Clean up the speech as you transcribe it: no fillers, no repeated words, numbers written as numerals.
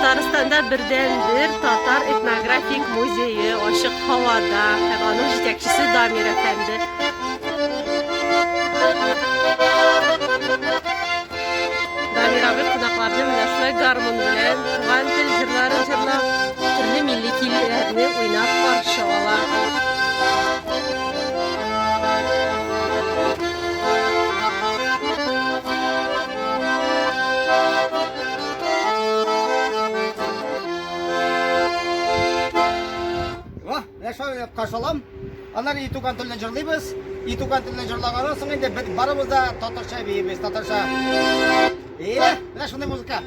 Татарстанда бердәнбер татар этнографик музее ачык һавада һәм аның җитәкчесе Дамир әфәнде. Дамир абый кунакларны менә шулай гармун белән туган тел җырларын җырлап, төрле милли көйләрне уйнап каршы ала. Менә шулай каршы алам. Аннары и туган телне җырлыйбыз. И туган телне җырлаганнан соң инде без барыбыз да татарча биибез, татарча. Э, менә шундый музыка.